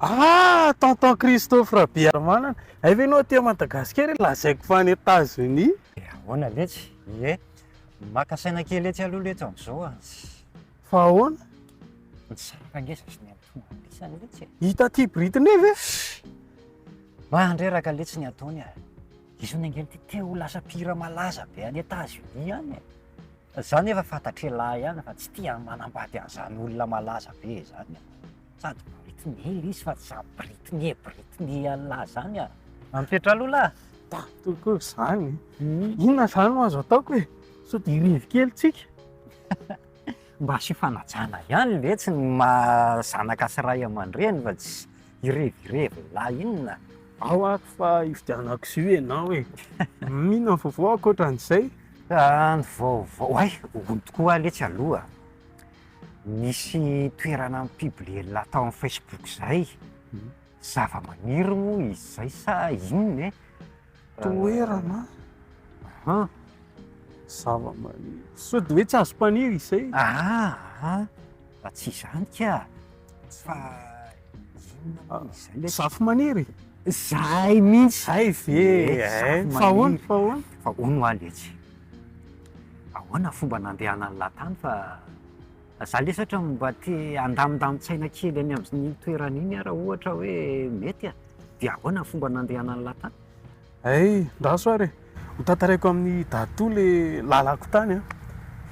Ah! Tonton Christophe Rabearimanana, hay ve ianao aty Madagasikara e? Lazaiko fa any Etazonia. Dia ahoana letsy? Ie, maka saina kely etsy aloha letsy amin'izao a. Fa ahoana? Nisaraka ange za sy ny antoandrisany letsy e. Hita aty Britney ve? Mandreraka letsy ny ataony a. Izy hono ange ity te ho lasa mpihira malaza be any Etazonia any e. Za nefa fantatr'elah ihany fa tsy tia manambady an'izany olona malaza be izany a. Sady Britney ilay izy fa tsy zany Britney Britney an'lah zany a. Mipetra aloha lah. Da tokoa izany. Inona izany no azo ataoko e? Sao dia hirevy kely tsika? Mba asio fanajana ihany letsy ny maha zanaka sy ray aman-dreny fa tsy hirevirevy lah inona. Ao ary fa hividianako jus ianao e. Inona ny vaovao ankoatran'izay? Ny vaovao, hay, hono tokoa letsy aloha. Nisy toerana mi-publier-la tao amin'ny Facebook izay, zava-maniry moa izy izay sa inona e? Toerana? Aha. Zava-maniry. Sao dia hoe tsy azom-paniry izay? Aha, fa tsy izany ka! Fa inona moa izy izay le? Zafimaniry? Zay mihitsy! Zay ve e! Fa ahoana, fa ahoana? Fa hono hoa letsy. Ahoana fomba nandehanan'lah tany fa za lesy ohatra mba te handamindamin-tsaina kely any amin'iny toerana iny aho raha ohatra hoe mety a! Dia ahoana ny fomba nandehanan'lah tany? Hay, ndraso ary e! Ho tantaraiko amin'i Dadatoa le lalako tany an!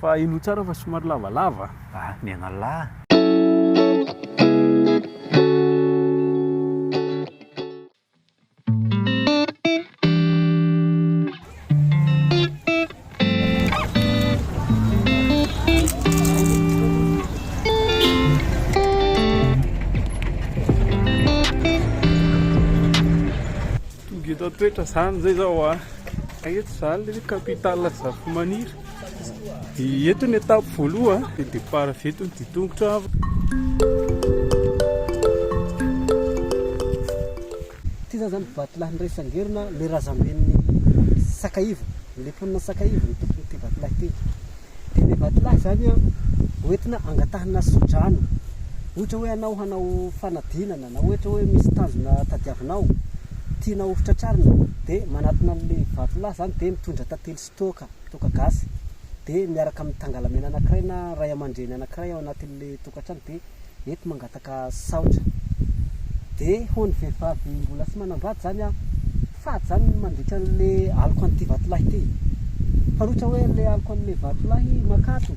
Fa henoy tsara fa somary lavalava. Ah, mianalahy. Tonga eto an-toetra zany zay zao a. Eto zany le capitale Zafimaniry. Dia eto ny étape voalohany dia départ avy eto ny dian-tongotra. Ity zany zany vatolahy niraisangerina le razamben'ny Sakaivo, le mponina Sakaivo no tompon'ity vatolahy ity. Dia le vatolahy zany an, hoentina angatahana sodrano. Ohatra hoe anao hanao fanadinana na ohatra hoe misy tanjona tadiavinao, tianao ho tratrarina dia manatona an'le vatolahy zany dia mitondra tantely sy toaka, toaka gasy, dia miaraka amin'ny tangalamena anankiray na ray aman-dreny anankiray ao anatin'le tokantrano dia eto mangataka saotra. De ho an'ny vehivavy mbola tsy manambady zany an, fady zany ny mandika an'le aloka an'ity vatolahy ity. Fa raha ohatra hoe le aloka an'le vatolahy makato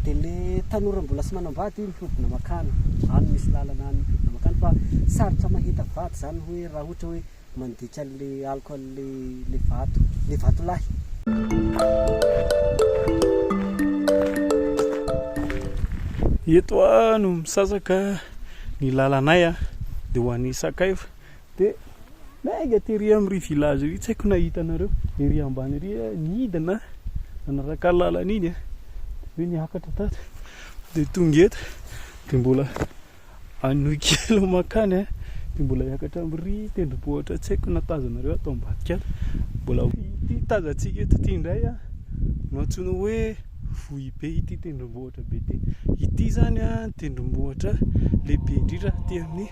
de le tanora mbola tsy manambady mihodina makany, any misy lalana any mihodina makany fa sarotra mahita vady zany hoe raha ohatra hoe Mandika an'le aloka an'le le vato, le vatolahy. Eto aho no misasaka ny lalanay a, dia ho any Sakaiva. Dia miainga tery amin'ry village ry, tsy haiko na hitanareo, ery ambany ery nidina nanaraka ny lalana iny a, dia niakatra tato, dia tonga eto, dia mbola Hanohy kely mankany a, dia mbola hiakatra amin'ry tendrombohitra tsy haiko na tazanareo ato ambadika ato. Mbola ity tazantsika eto ity indray a, no antsoina hoe Vohibe ity tendrombohitra be ity. Ity izany a, tendrombohitra lehibe indrindra aty amin'ny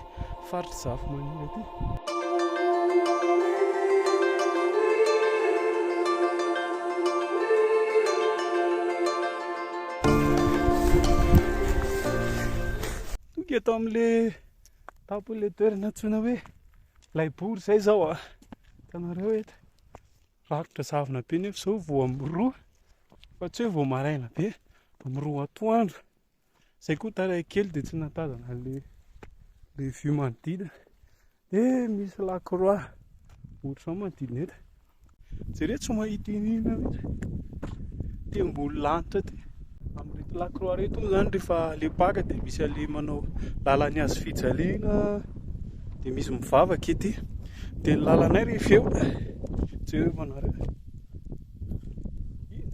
faritr'i Zafimaniry aty. Tonga eto amin'le tampon'le toerana antsoina hoe Laibory izay izao a. Hitanareo eto. Rakotra zavona be nefa izao vao amin'ny roa fa tsy hoe vao maraina be, amin'ny roa atoandro. Izay koa taraiky kely dia tsy nahatazana an'le le vue manodidina. Dia misy lakroa ohatr'izao manodidina eto. Jereo tsy mahita inona mihitsy. Ty ambony lanitra ty. Amin'ireto lakroa ireto moa izany rehefa le Paka dia misy aleha manao lalan'ny hazo fijaliana dia misy mivavaka ety. Dia ny lalanay rehefa eo, jereo fa nareo. Iny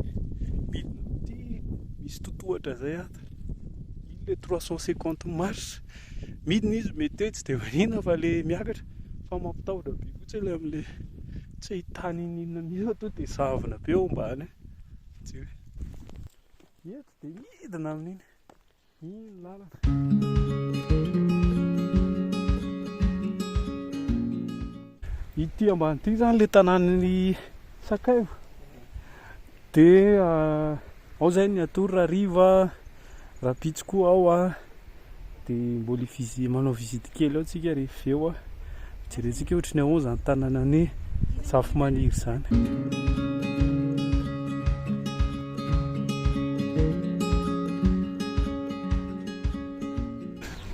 midina aty misy totohatra izay ato. Iny le 350 marches. Midina izy mety hoe tsy dia maninona fa le miakatra fa mampitahotra be fotsiny ilay amin'ilay tsy ahitana inoninona mihitsy fa tonga dia zavona be ao ambany any. Jereo. Eto dia midina amin'iny. Iny ny lalana. Ity ambany ity izany ilay tanànan'i Sakaivo. Dia ao izay ny hatory rahariva, rahampitso koa ao an. Dia mbola hivizi- manao visite kely ao tsika rehefa avy eo an. Jerentsika ohatry ny ahoana izany tanànan'i Zafimaniry izany.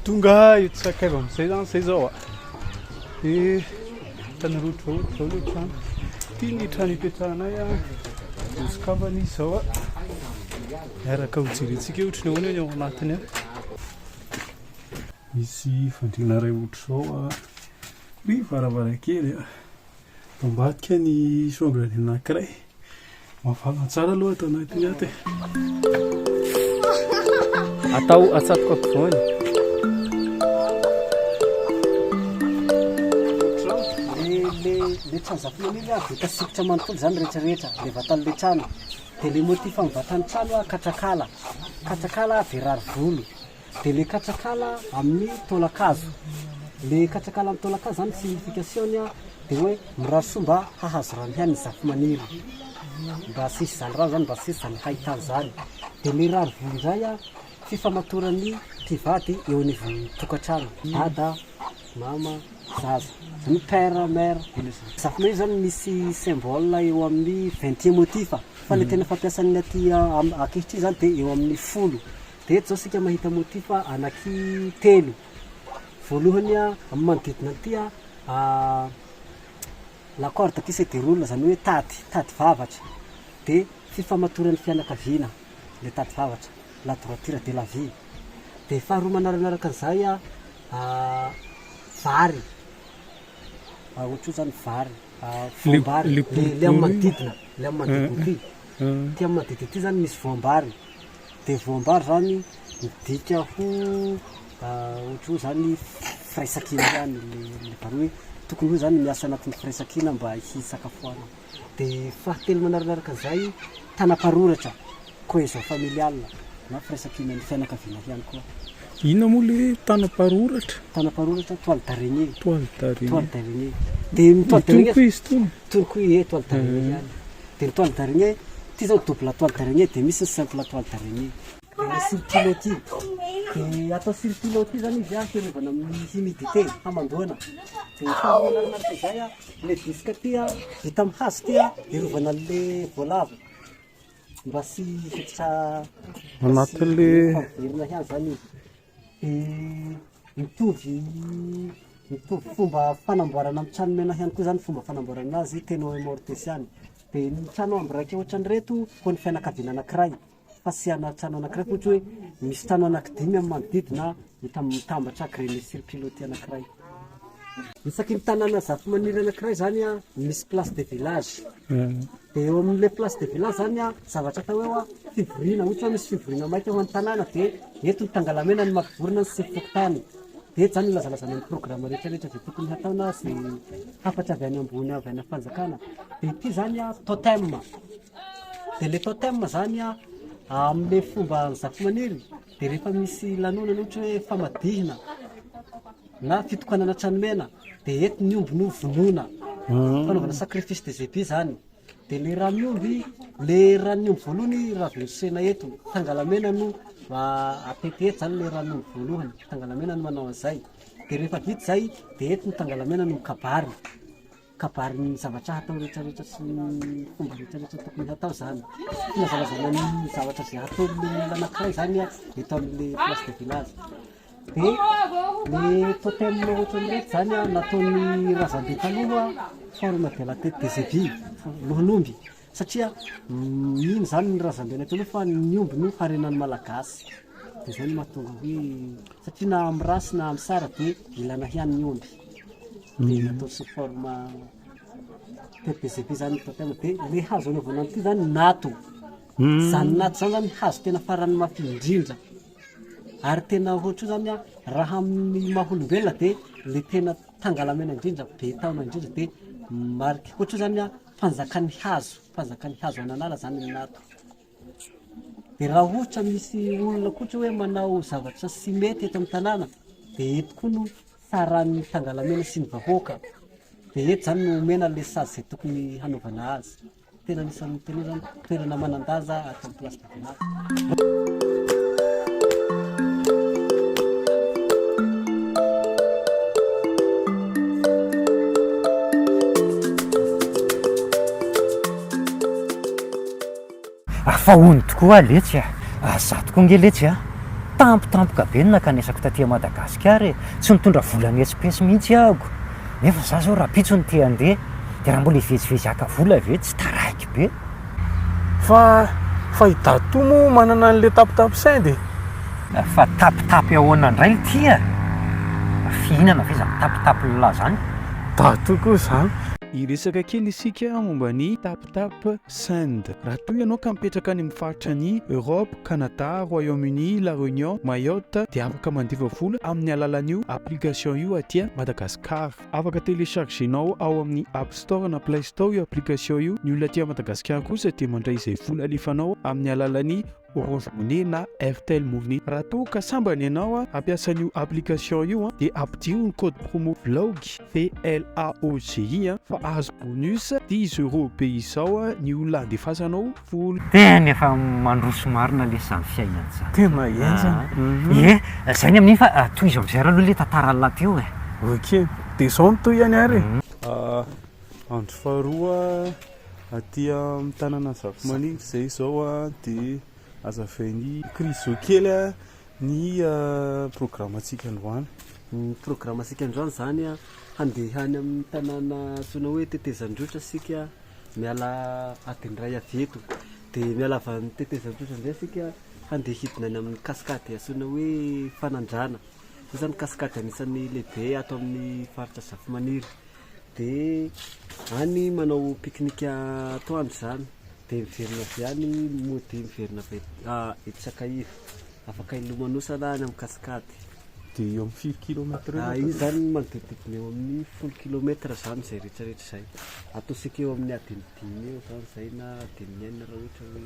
Tonga eto Sakaiva amin'izay izany izay izao a. Dia hitanareo ohatr'izao ohatr'izao ilay trano. Ity ny trano ipetrahanay a. Nosokafana izy izao a. Miaraka hojerentsika hoe ohatry ny ahoana ny ao anatiny ao. Misy fandriana iray ohatr'izao a. Ry varavarankely a. Ao ambadika ny chambre ny anankiray. Mafana tsara aloha ato anatiny ato e. Atao atsatoka ampovoany. Le le le trano Zafimaniry a vita sikotra manontolo zany rehetra rehetra, le vatan'le trano. De le motif amin'ny vatan'ny trano a katrakala, katrakala de rary volo. De le katrakala amin'ny taolan-kazo. Le katrakala amin'ny taolan-kazo zany signification-ny a de hoe mirary soa mba hahazo rano ihany ny Zafimaniry. Mba tsy hisy izany rano zany, mba tsy hisy izany haintany zany. De le rary volo indray a, fifamatoran'ny mpivady eo anivon'ny tokantrano, dada, mama, zaza. Zany hoe père, mère et les enfants. Zafimaniry zany misy symbole eo amin'ny 21 motif fa le tena fampiasan'ny aty ankehitriny zany de eo amin'ny folo. Dia eto izao isika mahita motif anaky telo. Voalohany amin'ny manodidina an'ity la corde qui se déroule izany hoe tady, tady vavatra. Dia fifamatoran'ny fianakaviana ilay tady vavatra, la droiture de la vie. Dia faharoa manarakaraka an'izay vary, ohatra hoe izany vary, voam-bary, ilay amin'ny manodidina, ilay amin'ny manodidina ity. Ity amin'ny manodidina ity izany misy voam-bary. Dia voam-bary zany midika ho ohatra hoe zany firaisankina ihany le vary hoe tokony hoe zany miasa anatin'ny firaisankina mba hisakafoanana. Dia fahatelo manarakaraka an'izay tanam-paroratra, cohesion familiale na firaisankinan'ny fianakaviana ihany koa. Inona moa le hoe tanam-paroratra? Tanam-paroratra, toile d'araignée. Toile d'araignée. Toile d'araignée. Dia ny toile d'araignée. Itony koa izy itony? Itony koa ie toile d'araignée ihany. Dia ny toile d'araignée, ity zao double toile d'araignée dia misy ny simple toile d'araignée. Dia sur pilotis. Dia atao sur pilotis zany izy an, fiarovana amin'ny humidité, hamandoana. Dia faharoa manaraka izay an, ilay disque ity an, vita amin'ny hazo ity an, hiarovana an'ilay voalavo mba tsy hiditra Anatin'ilay. Miverina ihany zany izy. Dia mitovy mitovy fomba fanamboarana amin'ny trano mena ihany koa zany fomba fanamboarana azy tena hoe mortesiana. Dia ny trano amby raika ohatran'ireto ho an'ny fianakaviana anankiray fa tsy ana trano anankiray fa ohatra hoe misy trano anankidimy amin'ny manodidina mitambatra grenier sur pilotis anankiray. Isaky ny tanàna Zafimaniry anankiray zany an, misy place de village. Dia eo amin'ilay place de village zany an, zavatra atao eo an, fivoriana, ohatra hoe misy fivoriana maika ho an'ny tanàna dia eto ny Tangalamena no mampivorona ny sefo fokontany. Dia eto zany ilazalazana ny programme rehetra rehetra izay tokony hatao na izay hafatra avy any ambony avy any amin'ny fanjakana. Dia ity zany an, totem. Dia ilay totem zany an, amin'ilay fomba Zafimaniry dia rehefa misy lanonana ohatra hoe famadihina na fitokanana tranomena dia eto ny omby no vonoina, fanaovana sacrifice des épis zany, dia le ran'ny omby, le ran'ny omby voalohany raha versena eto, tangalamena no atety eto zany le ran'ny omby voalohany, tangalamena no manao an'izay, dia rehefa vita izay dia eto ny tangalamena no mikabary, kabary ny zavatra hatao rehetra rehetra sy ny fomba rehetra rehetra tokony hatao zany, filazalazana ny zavatra izay hataon'ny olona anankiray zany eto amin'le place de village. Dia ny totem ohatran'ireto zany an, nataon'ny razambe taloha forme de la tête des ébis, lohan'omby, satria mino zany ny razambenay taloha fa ny omby no harenan'ny Malagasy, dia zay no mahatonga hoe satria na amin'ny ratsy na amin'ny tsara dia ilana ihany ny omby, dia natao sous forme tête des ébis zany ny totem, dia le hazo anaovana an'ity zany nato, zany nato zany zany hazo tena faran'ny mafy indrindra. Ary tena ohatry io zany an, raha amin'ny maha olombelona dia le tena tangalamena indrindra, be taona indrindra dia marika, ohatry io zany an, mpanjakan'ny hazo, mpanjakan'ny hazo any an'ala zany ny nato. Dia raha ohatra misy olona koa ohatra hoe manao zavatra tsy mety eto amin'ny tanàna dia eto koa no tsaran'ny tangalamena sy ny vahoaka. Dia eto izany no omena ilay sazy izay tokony hanaovana azy. Tena anisan'ny tena hoe zany toerana manan-danja ato amin'ny Place de Voninahitra. Fa hono tokoa aho letsy a! Za tokoa nge letsy a! Tampotampoka be ny nankanesako taty Madagasikara e! Tsy nitondra vola nihetsi-pesy mihitsy ahako! Nefa za zao rahampitso no te handeha, dia raha mbola hivezivezy haka vola ve tsy taraiky be? Fa fa i Dadatoa moa manana an'le tapitapy send e! Fa tapitapy ahoana indray lty a? Fihinana ve zany tapitapy llah zany? Dadatoa koa zany. Hiresaka kely isika momba ny tapitap send. Raha toa ianao ka mipetraka any amin'ny faritra any Europe, Canada, Royaume-Uni, La Réunion, Mayotte dia afaka mandefa vola amin'ny alalan'io application io aty Madagascar. Afaka télécharger-nao ao amin'ny App Store na Play Store io application io. Ny olona aty Madagasikara kosa dia mandray izay vola alefanao amin'ny alalan'ny Orange Money na Airtel Money. Raha toa ka sambany ianao hampiasa an'io application io dia ampidiro ny code promo VLAOGY, VLAOGY, fa ahazo bonus dix euros be izao ny olona andefasanao vola. Tena efa mandroso marina lesy izany fiainana izany. Tena henjana. Ie, izay ny amin'iny fa tohizo amin'izay ary aloha ilay tantaran'lah teo e. Ok, dia izao ny tohiny ary e. Andro faharoa aty amin'ny tanànan'i Zafimaniry izay izao dia azavain'i Chryso kely ny programantsika androany. Ny programantsika androany izany, handeha any amin'ny tanàna antsoina hoe Tetezandrotra isika miala adiny iray avy eto. Dia miala avy any Tetezandrotra indray isika handeha hidina any amin'ny cascade antsoina hoe Fanandrana. Io izany cascade anisan'ny lehibe ato amin'ny faritra Zafimaniry. Dia any manao pique-nique atoandro izany, dia miverina avy any mody miverina avy eto Sakaiva. Afaka hilomanosana any amin'ny cascade. Dia eo amin'ny firy kilomètre eo? Io izany manodidididina eo amin'ny folo kilomètre izany izay rehetra rehetra izay. Ataontsika eo amin'ny adiny dimy eo izany izay na adiny enina raha ohatra hoe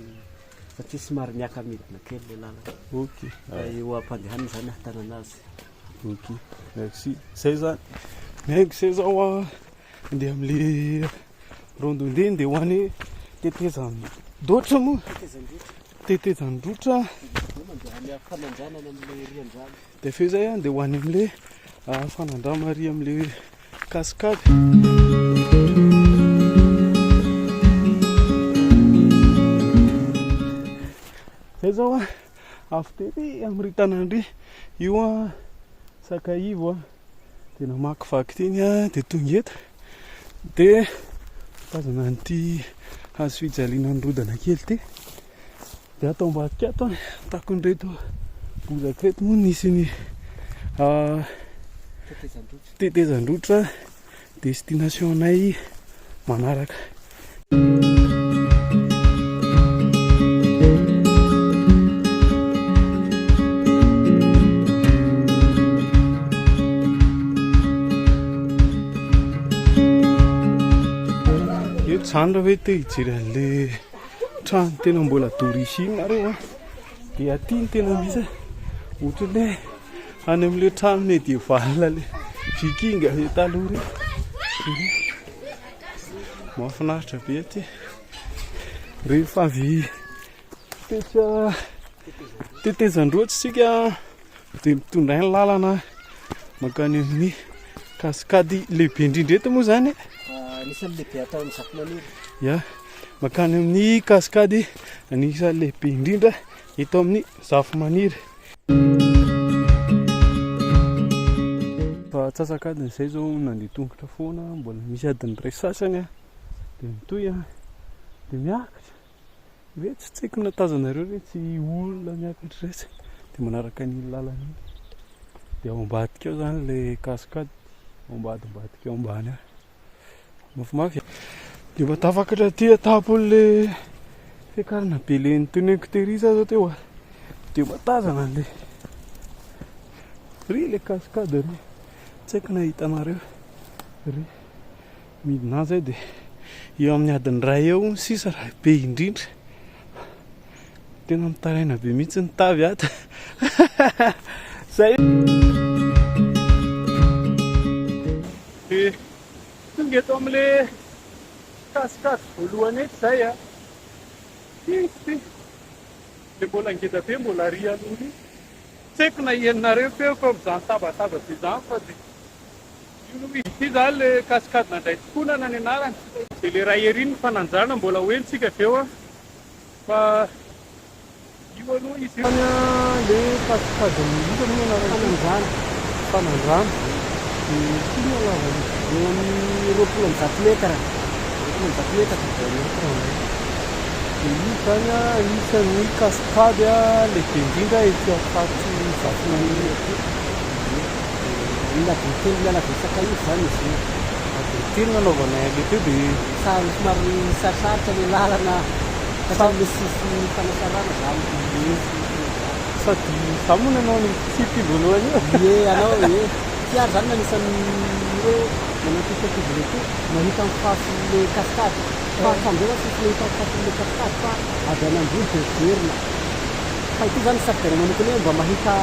satria somary miaka-midina kely ilay lalana. Ok. Fa eo am-pandehanana izany ahatanana azy. Ok, merci. Zay zany. Mihaingo zay zao a, andeha amle randonnée andeha ho any tetezan-doatra moa. Tetezan-drotra. Dia avy eo zay andeha ho any amle fanandrama ary amle cascade. Zay zao a. Avy tery amin'ry tanàna ry io an, Sakaivo an, dia namakivaky teny an, dia tonga eto, dia tazana an'ity hazo fijaliana nirodana kely ity, dia ato ambadika ato an, takon'ireto bozaka ireto moa nisy ny tetezan-drotra destination anay manaraka. Eto izany raha hoe te hijery an'le trano tena mbola d'origine nareo a, dia aty no tena misy e, ohatran'ny hoe any amin'ilay trano médiéval le viking le taloha ireny. Mahafinaritra be aty. Rehefa avy tetsy tetezan-droa tsika dia mitondra ny lalana mankany amin'ny cascade lehibe indrindra eto moa izany. Anisan'ny lehibe atao amin'ny Zafimaniry. Ya, mankany amin'ny cascade anisan'ny lehibe indrindra eto amin'ny Zafimaniry. Fa antsasak'adiny izay izao nandeha tongotra foana, mbola misy adiny iray sasany aho dia mitohy aho dia miakatra. Iretsy tsy haiko na tazanareo iretsy olona miakatra iretsy dia manaraka an'iny lalana iny. Dia ao ambadika ao izany ilay cascade, ao ambadimbadika ao ambany ao. Mafimafy e. Dia mba tafakatra aty an-tampon'ilay fiakarana be le noteneniko tery za zao teo a. Dia mba tazana an'ilay ry ilay cascade ry. Tsy haiko na hitanareo ry. Midina any zay dia eo amin'ny adiny iray eo ny sisa raha be indrindra. Tena mitaraina be mihitsy ny tavy ato. Zay. Tonga eto amin'le cascade voalohany eto izay a. Ity ity. Le mbola ngeda be mbola ary aloha ry. Tsy haiko na henonareo feoko amin'izany tabataba be izany fa dia io aloha izy. Ity izany le cascade nandray tokonana ny anarany. Dia le ray ery ny fananjana mbola ho henontsika avy eo a. Fa io aloha izy io. Izany le cascade inona moa ny anarany? Fanandrana. Fanandrana. Dia firy ny halavany? Eo amin'ny 120 metatra. 120 metatra. Dia io izany anisan'ny cascade lehibe indrindra ety amin'ny faritry Zafimaniry ety. Olona adiny telo miala avy eo Sakaivo izany izy io. Adiny telo nanaovanay an'ilay teo dia. Sary somary sarosarotra ilay lalana satria misy sisiny fanatsarana izany. Sady izaho moa nanao an'io trip io voalohany io. Ie, anao ie. Ty ary zany no anisan'ny hoe nanao ty festival ty, nahita ny fasin'le cascade. Fa hatramin'izay zany tsisy nahita ny fasin'le cascade fa avy any ambony dia miverina. Fa ity zany safidianana manokana hoe mba mahita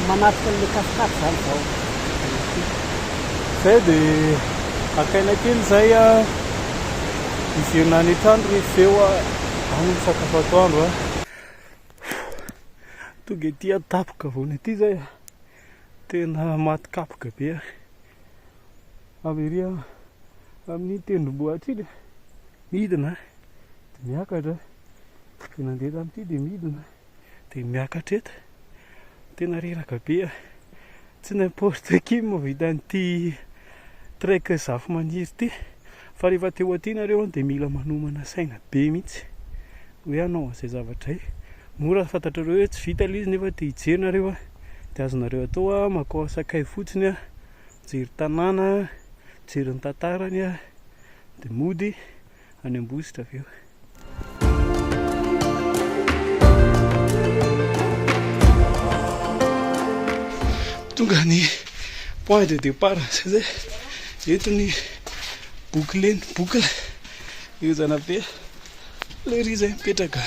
manatrika an'le cascade zany zao. Zay dia hakaina kely zay a, hiverina any an-trano rehefa avy eo a, any misakafo atoandro a. Tonga ety an-tampon-kavoana ety zay a. Tena maty kapoka be aho. Avy ery amin'iny tendrombohitra iny, midina dia miakatra, dia nandeha tamin'ity dia midina dia miakatra eto. Tena reraka be aho. Tsy n'importe qui no mahavita an'ity trek Zafimaniry ity fa rehefa te ho aty nareo dia mila manomana saina be mihitsy hoe hanao an'izay zavatra izay. Mora fantatrareo hoe tsy vita ilay izy nefa te hijery nareo a, dia azonareo atao a makao sakay fotsiny a, mijery tanàna, mijery ny tantarany a, dia mody any Ambositra avy eo. Tonga ny point de départ zay zay, eto ny boucle ny boucle, ngezana be. Ilay ery izay mipetraka.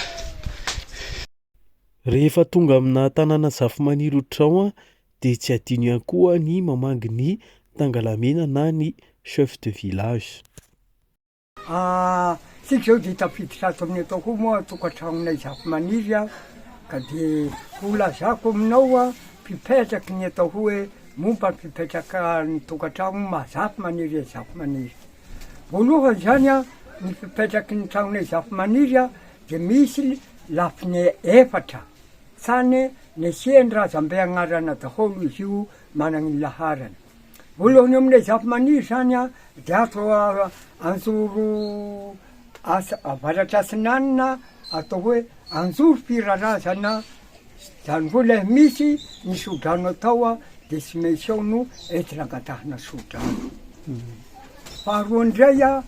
Rehefa tonga amina tanàna Zafimaniry ohatr'izao dia tsy adino ihany koa ny mamangy ny tangalamena na ny chef de village. Ah, tsika izao dia tafiditra ato amin'ny atao koa moa tokantranonay Zafimaniry ah, ka dia ho lazako aminao ah, mpipetraky ny atao hoe momba ny fipetraka ny tokantrano maha Zafimaniry an'i Zafimaniry. Voalohany izany an, ny fipetraky ny tranonay Zafimaniry dia misy lafiny efatra, tsany nesian'ny razambe agnarana daholo izy io managny ny laharany. Voalohany eo aminay Zafimaniry izany an, dia ato Anjoro avaratra atsinanana atao hoe Anjoro Firarazana Zany hoe lay misy ny sodrano atao dia tsy maintsy ao no entina angatahana sodrano. Faharoa indray a,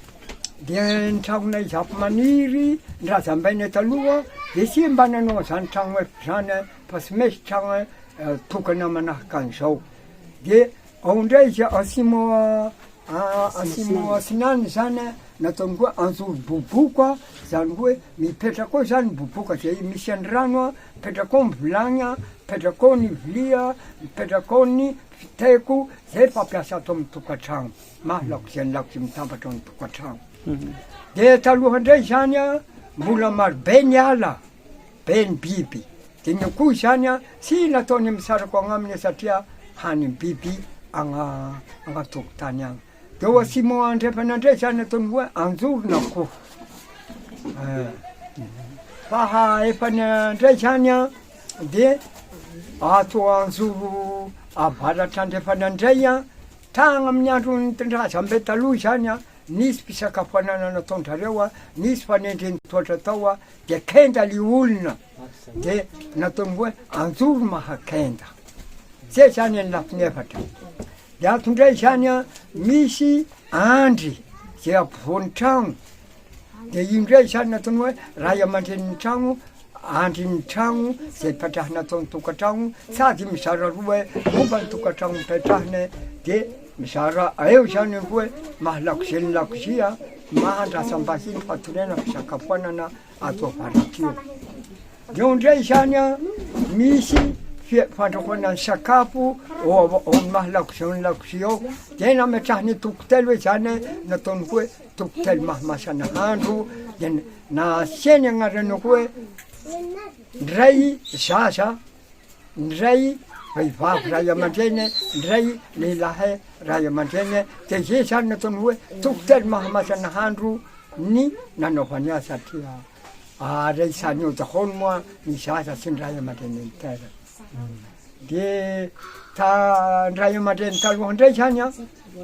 dia ny tragnonay Zafimaniry, ny razambainay taloha dia tsy mba nanao an'izany tragno efitra zany fa tsy maintsy tragno tokana manahaka an'izao. Dia ao indray izy atsimo atsimo atsinanana zany nataony hoe anjoroboboka, zany hoe mipetraka ao zany boboka zay misy an'ny rano, mipetraka ao ny vilagny, mipetraka ao ny vilia, mipetraka ao ny fitaiko, zay fampiasa ato amin'ny tokantrano, maha lakozia ny lakozia mitambatra ao amin'ny tokantrano. De taloha ndray zany mbola marobe ny ala, be ny biby, de ny akoho zany tsy nataony misaraka ao agnaminy satria hanin'ny biby agna agnatokotany agny. De ao atsimo andrefana ndray zany ataony hoe anjorona akoho. Faha efany ndray zany an de ato anjoro avaratra andrefana ndray an, tagny amin'ny andron'ny razambe taloha zany an, nisy fisakafoanana nataon-drareo an, nisy fanendren'ny tohatra tao an, de kenda le olona de nataony hoe anjoro mahakenda, zay zany ny lafiny efatra. De ato ndray zany an misy andry zay ampovoan'ny tragno, de io ndray zany nataony hoe ray aman-drenin'ny tragno, andrin'ny tragno zay ipetrahana ato an-tokantragno sady mizara roa momba ny tokantragno ipetrahana de mizara eo zany hoe maha lakozia ny lakozia, maha andrasam-bahiny fatoriana fisakafoanana ato avaratra io. De eo ndray zany an misy. fandrahoana ny sakafo ao amin'ny maha lakozia ny lakozia ao, dia nametrahany tokotelo hoe zany nataony hoe tokotelo mahamasa-nahandro, dia nasiany anarana hoe ndray zaza, ndray vehivavy ray aman-dreny, ndray lehilahy ray aman-dreny, dia izay zany nataony hoe tokotelo mahamasa-nahandro ny nanaovany azy satria Ary isan'ny eo daholo moa ny zaza sy ny ray aman-dreny niteraka. De ta ny ray aman-dreny taloha indray zany an,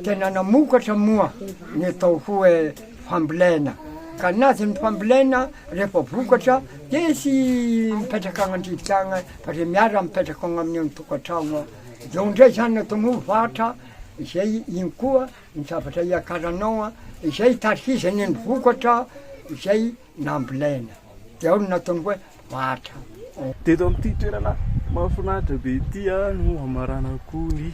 tena namokatra moa ny atao hoe fambolena. Ka nazy ny fambolena rehefa vokatra de tsy mipetraka agny an-drivotra agny fa re miara mipetraka agny amin'io ny tokantrano. De eo indray zany ny atao hoe vatra izay iny koa ny zavatra iakaranao an, izay itarihizany ny vokatra izay nambolena. Dia ao no nataony hoe vatra. Teto amin'ity toerana mahafinaritra be ity no hamaranako ny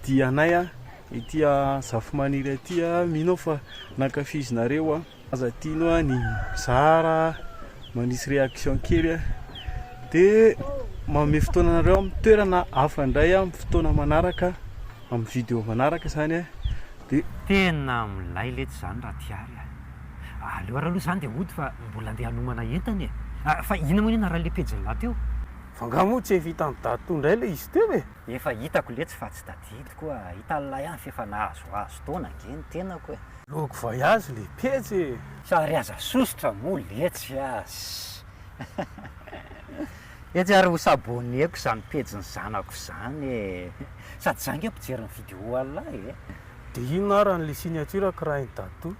dianay ety Zafimaniry aty. Mino aho fa nankafizinareo. Aza adino ny mizara, manisy réaction kely dia manome fotoana anareo amin'ny toerana hafa indray amin'ny fotoana manaraka, amin'ny vidéo manaraka izany dia. Tena milay letsy zany raha Tiary a! Aleo ary aloha zany dia hody fa mbola andeha hanomana entana e! Fa inona moa ny anaran'ilay pejin'lah teo? Fa nga moa tsy efa hitan'i Dadatoa indray ilay izy teo e? Efa hitako letsy fa tsy tadidiko a! Hitan'lah ihany f'efa nahazoazo taona ange ny tenako e! Log voyage le pejy e! Sary aza sosotra moa letsy a! Etsy ary ho s'abonner-ko izany pejin'ny zanako izany e! Sady za ange mpijery ny vidéo an'lah e! De inona ary an'le signature kirahin'i Dadatoa?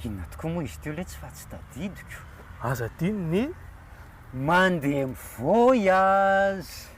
Inona tokoa moa izy teo letsy fa tsy tadidiko. Aza adino ny. Mandeha mi-voyage!